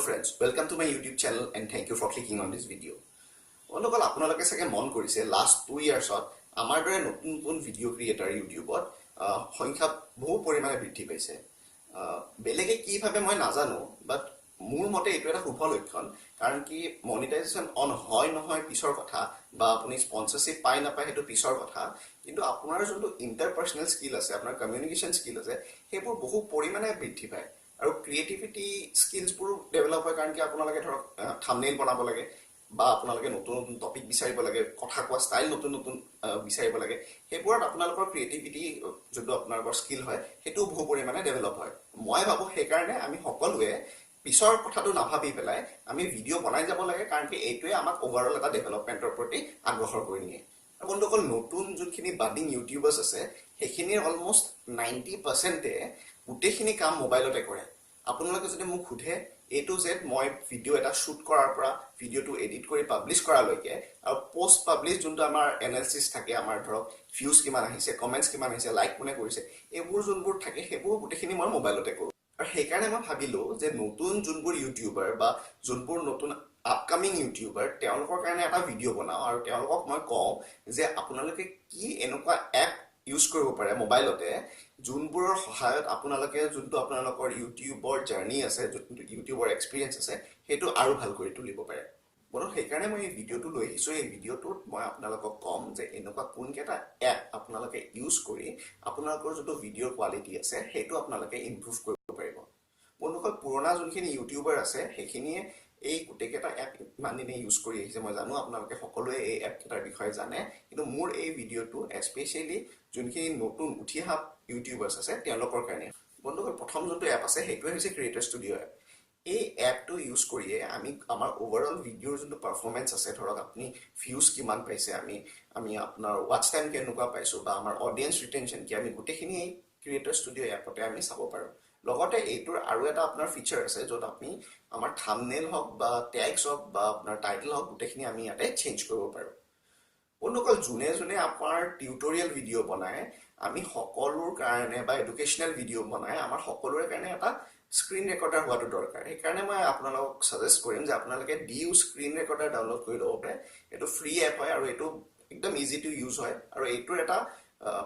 Friends, welcome to my YouTube channel and thank you for clicking on this video. বন্ধুসকল, আপোনালোকে চাগে মন কৰিছে, লাষ্ট 2 ইয়াৰ্ছত আমাৰ দৰে নতুন নতুন ভিডিঅ' ক্ৰিয়েটাৰ ইউটিউবত সংখ্যা বহু পৰিমাণে বৃদ্ধি পাইছে। বেলেগে কি ভাবে মই নাজানো, বাট মোৰ মতে এইটো এটা শুভ লক্ষণ। কাৰণ কি, মনিটাইজেশ্যন অন হয় নহয় পিছৰ কথা, বা আপুনি স্পনচাৰশ্বিপ পায় নাপায় সেইটো পিছৰ কথা, কিন্তু আপোনাৰ যোনটো ইণ্টাৰপাৰ্চনেল স্কিল আছে, আপোনাৰ কমিউনিকেশ্যন স্কিল আছে, সেইবোৰ বহু পৰিমাণে বৃদ্ধি পায় আৰু ক্ৰিয়েটিভিটি স্কিলছবোৰো ডেভেলপ হয়। কাৰণ কি, আপোনালোকে ধৰক থামনেইল বনাব লাগে বা আপোনালোকে নতুন নতুন টপিক বিচাৰিব লাগে, কথা কোৱা ষ্টাইল নতুন নতুন বিচাৰিব লাগে, সেইবোৰত আপোনালোকৰ ক্ৰিয়েটিভিটি যোনটো আপোনালোকৰ স্কিল হয়, সেইটোও বহু পৰিমাণে ডেভেলপ হয়, মই ভাবোঁ। সেইকাৰণে আমি সকলোৱে পিছৰ কথাটো নাভাবি পেলাই আমি ভিডিঅ' বনাই যাব লাগে, কাৰণ কি এইটোৱে আমাক অভাৰঅল এটা ডেভেলপমেণ্টৰ প্ৰতি আগ্ৰসৰ কৰি নিয়ে। আৰু বন্ধুসকল, নতুন যোনখিনি বাডিং ইউটিউবাৰ্ছ আছে, সেইখিনিৰ অলমষ্ট 90%-এ গোটেইখিনি কাম মোবাইলতে কৰে। আপোনালোকে যদি মোক সোধে, এ টু জেড মই ভিডিঅ' এটা শ্বুট কৰাৰ পৰা ভিডিঅ'টো এডিট কৰি পাব্লিছ কৰালৈকে আৰু পষ্ট পাব্লিছ যোনটো আমাৰ এনালিচিছ থাকে, আমাৰ ধৰক ভিউজ কিমান আহিছে, কমেণ্টছ কিমান আহিছে, লাইক কোনে কৰিছে, এইবোৰ যোনবোৰ থাকে, সেইবোৰ গোটেইখিনি মই মোবাইলতে কৰোঁ। আৰু সেইকাৰণে মই ভাবিলোঁ যে নতুন যোনবোৰ ইউটিউবাৰ বা যোনবোৰ নতুন আপকামিং ইউটিউবাৰ, তেওঁলোকৰ কাৰণে এটা ভিডিঅ' বনাওঁ আৰু তেওঁলোকক মই কওঁ যে আপোনালোকে কি এনেকুৱা এপ ইউজ কৰিব পাৰে মোবাইলতে, যোনবোৰৰ সহায়ত আপোনালোকে যোনটো আপোনালোকৰ ইউটিউবৰ জাৰ্ণি আছে, যোনটো ইউটিউবৰ এক্সপিৰিয়েঞ্চ আছে, সেইটো আৰু ভাল কৰি তুলিব পাৰে। বন্ধু, সেইকাৰণে মই এই ভিডিঅ'টো লৈ আহিছোঁ। এই ভিডিঅ'টোত মই আপোনালোকক ক'ম যে এনেকুৱা কোনকেইটা এপ আপোনালোকে ইউজ কৰি আপোনালোকৰ যোনটো ভিডিঅ'ৰ কোৱালিটি আছে, সেইটো আপোনালোকে ইমপ্ৰুভ কৰিব পাৰিব। বন্ধুসকল, পুৰণা যোনখিনি ইউটিউবাৰ আছে, সেইখিনিয়ে এই গোটেইকেইটা এপ ইমান দিনে ইউজ কৰি আহিছে। মই জানো আপোনালোকে সকলোৱে এই এপকেইটাৰ বিষয়ে জানে, কিন্তু মোৰ এই ভিডিঅ'টো এস্পেচিয়েলি যোনখিনি নতুন উঠি অহা ইউটিউবাৰ্ছ আছে, তেওঁলোকৰ কাৰণে। বন্ধুসকল, প্ৰথম যোনটো এপ আছে, সেইটোৱে হৈছে ক্ৰিয়েটৰ ষ্টুডিঅ' এপ। এই এপটো ইউজ কৰিয়ে আমি আমাৰ অভাৰঅল ভিডিঅ'ৰ যোনটো পাৰফৰ্মেঞ্চ আছে, ধৰক আপুনি ভিউজ কিমান পাইছে, আমি আপোনাৰ ৱাটচ টাইম কেনেকুৱা পাইছোঁ বা আমাৰ অডিয়েঞ্চ ৰিটেনশ্যন কি, আমি গোটেইখিনি এই ক্ৰিয়েটৰ ষ্টুডিঅ' এপতে আমি চাব পাৰোঁ। লগতে এইটোৰ আৰু এটা আপোনাৰ ফিচাৰ আছে, য'ত আপুনি আমাৰ থামনেল হওক বা টেগছ হওক বা আপোনাৰ টাইটেল হওক, গোটেইখিনি আমি ইয়াতে চেঞ্জ কৰিব পাৰোঁ। বন্ধুসকল, যোনে যোনে আপোনাৰ টিউটৰিয়েল ভিডিঅ' বনায়, আমি সকলোৰ কাৰণে বা এডুকেশ্যনেল ভিডিঅ' বনায়, আমাৰ সকলোৰে কাৰণে এটা স্ক্ৰীণ ৰেকৰ্ডাৰ হোৱাটো দৰকাৰ। সেইকাৰণে মই আপোনালোকক ছাজেষ্ট কৰিম যে আপোনালোকে D U screen recorder download কৰি ল'ব পাৰে। এইটো ফ্ৰী এপ হয় আৰু এইটো একদম ইজি টু ইউজ হয়। আৰু এইটোৰ এটা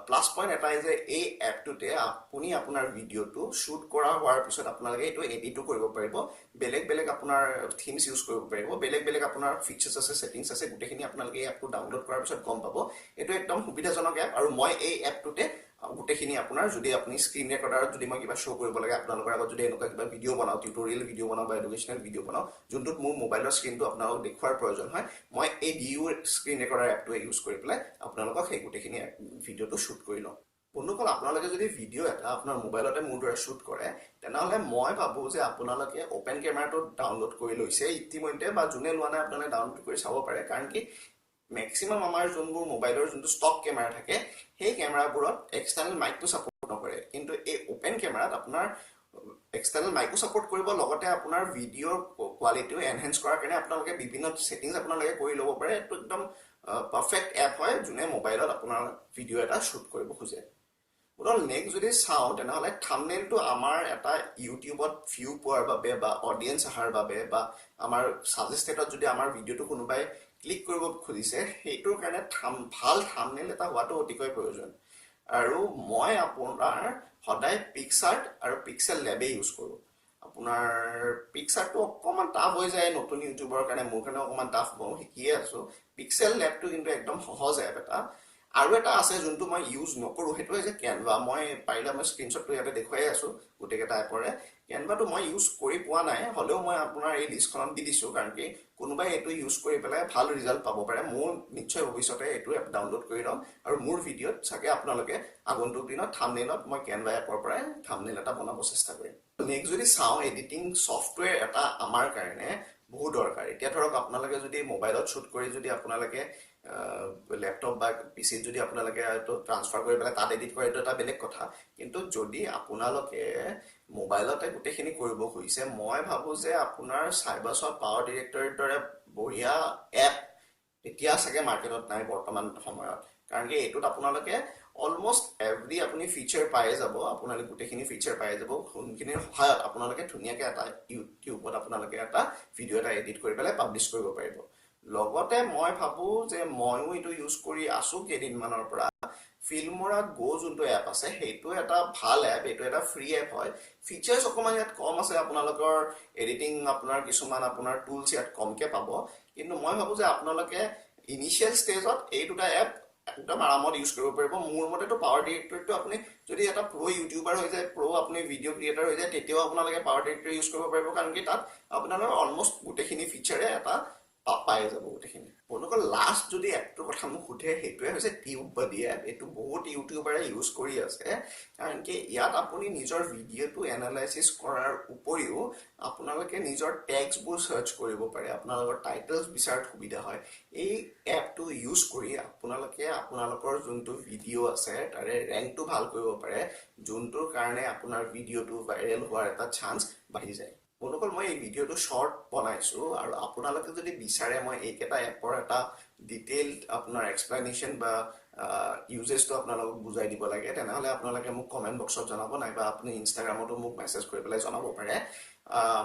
প্লাছ পইণ্ট এটাই যে এই এপটোতে আপুনি আপোনাৰ ভিডিঅ'টো শ্বুট কৰা হোৱাৰ পিছত আপোনালোকে এইটো এডিটো কৰিব পাৰিব, বেলেগ বেলেগ আপোনাৰ থিমছ ইউজ কৰিব পাৰিব, বেলেগ বেলেগ আপোনাৰ ফিচাৰ্ছ আছে, ছেটিংছ আছে, গোটেইখিনি আপোনালোকে এই এপটো ডাউনলোড কৰাৰ পিছত গম পাব। এইটো একদম সুবিধাজনক এপ আৰু মই এই এপটোতে গোটেইখিনি আপোনাৰ যদি আপুনি স্ক্ৰীণ ৰেকৰ্ডাৰত যদি মই কিবা শ্ব' কৰিব লাগে আপোনালোকৰ আগত, যদি এনেকুৱা কিবা ভিডিঅ' বনাওঁ, টিউটৰিয়েল ভিডিঅ' বনাওঁ বা এডুকেশ্যনেল ভিডিঅ' বনাওঁ, যোনটোত মোৰ মোবাইলৰ স্ক্ৰীণটো আপোনালোকক দেখুওৱাৰ প্ৰয়োজন হয়, মই এই ডি ইউ স্ক্ৰীণ ৰেকৰ্ডাৰ এপটোৱে ইউজ কৰি পেলাই আপোনালোকক সেই গোটেইখিনি ভিডিঅ'টো শ্বুট কৰি লওঁ। বন্ধুসকল, আপোনালোকে যদি ভিডিঅ' এটা আপোনাৰ মোবাইলতে মোৰ দৰে শ্বুট কৰে, তেনেহ'লে মই ভাবোঁ যে আপোনালোকে অ'পেন কেমেৰাটো ডাউনলোড কৰি লৈছে ইতিমধ্যে বা যোনে লোৱা নাই, আপোনালোকে ডাউনলোড কৰি চাব পাৰে। কাৰণ কি, মেক্সিমাম আমাৰ যোনবোৰ মোবাইলৰ যোনটো ষ্টক কেমেৰা থাকে, সেই কেমেৰাবোৰত এক্সটাৰ্নেল মাইকটো ছাপৰ্ট নকৰে। কিন্তু এই অ'পেন কেমেৰাত আপোনাৰ এক্সটাৰ্নেল মাইকো ছাপৰ্ট কৰিব, লগতে আপোনাৰ ভিডিঅ'ৰ কোৱালিটিও এনহেঞ্চ কৰাৰ কাৰণে আপোনালোকে বিভিন্ন ছেটিংছ আপোনালোকে কৰি ল'ব পাৰে। এইটো একদম পাৰফেক্ট এপ হয়, যোনে মোবাইলত আপোনাৰ ভিডিঅ' এটা শ্বুট কৰিব খোজে। নেক্সট যদি চাওঁ, তেনেহ'লে থামনেইলটো আমাৰ এটা ইউটিউবত ভিউ পোৱাৰ বাবে বা অডিয়েঞ্চ অহাৰ বাবে বা আমাৰ ছাজেষ্টেডত যদি আমাৰ ভিডিঅ'টো কোনোবাই ক্লিক কৰিব খুজিছে, সেইটোৰ কাৰণে ভাল থামনেইল এটা হোৱাটো অতিকৈ প্ৰয়োজন। আৰু মই আপোনাৰ সদায় পিক্সাৰ্ট আৰু পিক্সেল লেবেই ইউজ কৰোঁ। আপোনাৰ পিক্সাৰ্টটো অকণমান টাফ হৈ যায় নতুন ইউটিউবৰ কাৰণে, মোৰ কাৰণে অকণমান টাফ, ময়ো শিকিয়ে আছোঁ। পিক্সেল লেবটো কিন্তু একদম সহজ এপ এটা। আৰু এটা আছে যোনটো মই ইউজ নকৰোঁ, সেইটো হৈছে কেনভা। মই পাৰিলে মই স্ক্ৰীনশ্বটটো ইয়াতে দেখুৱাই আছোঁ গোটেইকেইটা এপৰে। কেনভাটো মই ইউজ কৰি পোৱা নাই, হ'লেও মই আপোনাৰ এই লিষ্টখনত দি দিছোঁ, কাৰণ কি কোনোবাই এইটো ইউজ কৰি পেলাই ভাল ৰিজাল্ট পাব পাৰে। মোৰ নিশ্চয় ভৱিষ্যতে এইটো এপ ডাউনলোড কৰি ল'ম আৰু মোৰ ভিডিঅ'ত চাগে আপোনালোকে আগন্তুক দিনত থামনেইলত মই কেনভা এপৰ পৰাই থামনেইল এটা বনাব চেষ্টা কৰিম। নেক্সট যদি চাওঁ, এডিটিং ছফ্টৱেৰ এটা আমাৰ কাৰণে বহুত দৰকাৰ। এতিয়া ধৰক আপোনালোকে যদি মোবাইলত শ্বুট কৰি যদি আপোনালোকে লেপটপ বা পিচিত যদি আপোনালোকে এইটো ট্ৰান্সফাৰ কৰি পেলাই তাত এডিট কৰে, এইটো এটা বেলেগ কথা। কিন্তু যদি আপোনালোকে মোবাইলতে গোটেইখিনি কৰিব খুজিছে, মই ভাবোঁ যে আপোনাৰ চাইবাছফ্ট পাৱাৰ ডিৰেক্টৰ দৰে বঢ়িয়া এপ এতিয়া চাগে মাৰ্কেটত নাই বৰ্তমান সময়ত। কাৰণ কি, এইটোত আপোনালোকে অলমষ্ট এভৰি আপুনি ফিচাৰ পাই যাব, আপোনালোকে গোটেইখিনি ফিচাৰ পাই যাব, যোনখিনিৰ সহায়ত আপোনালোকে ধুনীয়াকৈ এটা ইউটিউবত আপোনালোকে এটা ভিডিঅ' এটা এডিট কৰি পেলাই পাব্লিছ কৰিব পাৰিব। লগতে মই ভাবোঁ যে ময়ো এইটো ইউজ কৰি আছোঁ কেইদিনমানৰ পৰা। ফিল্মৰা গ' যোনটো এপ আছে সেইটো এটা ভাল এপ, এইটো এটা ফ্ৰী এপ হয়। ফিচাৰ্ছ অকণমান ইয়াত কম আছে, আপোনালোকৰ এডিটিং আপোনাৰ কিছুমান আপোনাৰ টুলছ ইয়াত কমকৈ পাব, কিন্তু মই ভাবোঁ যে আপোনালোকে ইনিচিয়েল ষ্টেজত এই দুটা এপ একদম আৰামত ইউজ কৰিব পাৰিব। মোৰ মতেতো পাৱাৰ ডিৰেক্টৰটো আপুনি যদি এটা প্ৰ' ইউটিউবাৰ হৈ যায়, প্ৰ' আপুনি ভিডিঅ' ক্ৰিয়েটাৰ হৈ যায়, তেতিয়াও আপোনালোকে পাৱাৰ ডিৰেক্টৰ ইউজ কৰিব পাৰিব, কাৰণ কি তাত আপোনালোকৰ অলমষ্ট গোটেইখিনি ফিচাৰে এটা পাই যাব গোটেইখিনি। বন্ধুসকল, লাষ্ট যদি এপটোৰ কথা মোক সোধে, সেইটোৱে হৈছে টিউব বাডি এপ। এইটো বহুত ইউটিউবাৰে ইউজ কৰি আছে, কাৰণ কি ইয়াত আপুনি নিজৰ ভিডিঅ'টো এনালাইচিছ কৰাৰ উপৰিও আপোনালোকে নিজৰ টেক্সবোৰ চাৰ্চ কৰিব পাৰে, আপোনালোকৰ টাইটেলছ বিচৰাত সুবিধা হয়। এই এপটো ইউজ কৰি আপোনালোকে আপোনালোকৰ যোনটো ভিডিঅ' আছে তাৰে ৰেংকটো ভাল কৰিব পাৰে, যোনটোৰ কাৰণে আপোনাৰ ভিডিঅ'টো ভাইৰেল হোৱাৰ এটা চান্স বাঢ়ি যায়। বন্ধুসকল, মই এই ভিডিঅ'টো শ্বৰ্ট বনাইছোঁ আৰু আপোনালোকে যদি বিচাৰে মই এইকেইটা এপৰ এটা ডিটেইলড আপোনাৰ এক্সপ্লেনেশ্যন বা ইউজেছটো আপোনালোকক বুজাই দিব লাগে, তেনেহ'লে আপোনালোকে মোক কমেণ্ট বক্সত জনাব, নাইবা আপুনি ইনষ্টাগ্ৰামতো মোক মেছেজ কৰি পেলাই জনাব পাৰে।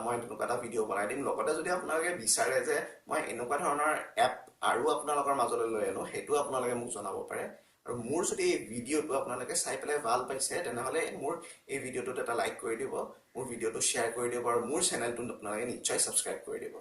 মই তেনেকুৱা এটা ভিডিঅ' বনাই দিম। লগতে যদি আপোনালোকে বিচাৰে যে মই এনেকুৱা ধৰণৰ এপ আৰু আপোনালোকৰ মাজলৈ লৈ আনো, সেইটো আপোনালোকে মোক জনাব পাৰে। আৰু মোৰ যদি এই ভিডিঅ'টো আপোনালোকে চাই পেলাই ভাল পাইছে, তেনেহ'লে মোৰ এই ভিডিঅ'টোত এটা লাইক কৰি দিব, মোৰ ভিডিঅ'টো শ্বেয়াৰ কৰি দিব আৰু মোৰ চেনেলটো আপোনালোকে নিশ্চয় ছাবস্ক্ৰাইব কৰি দিব।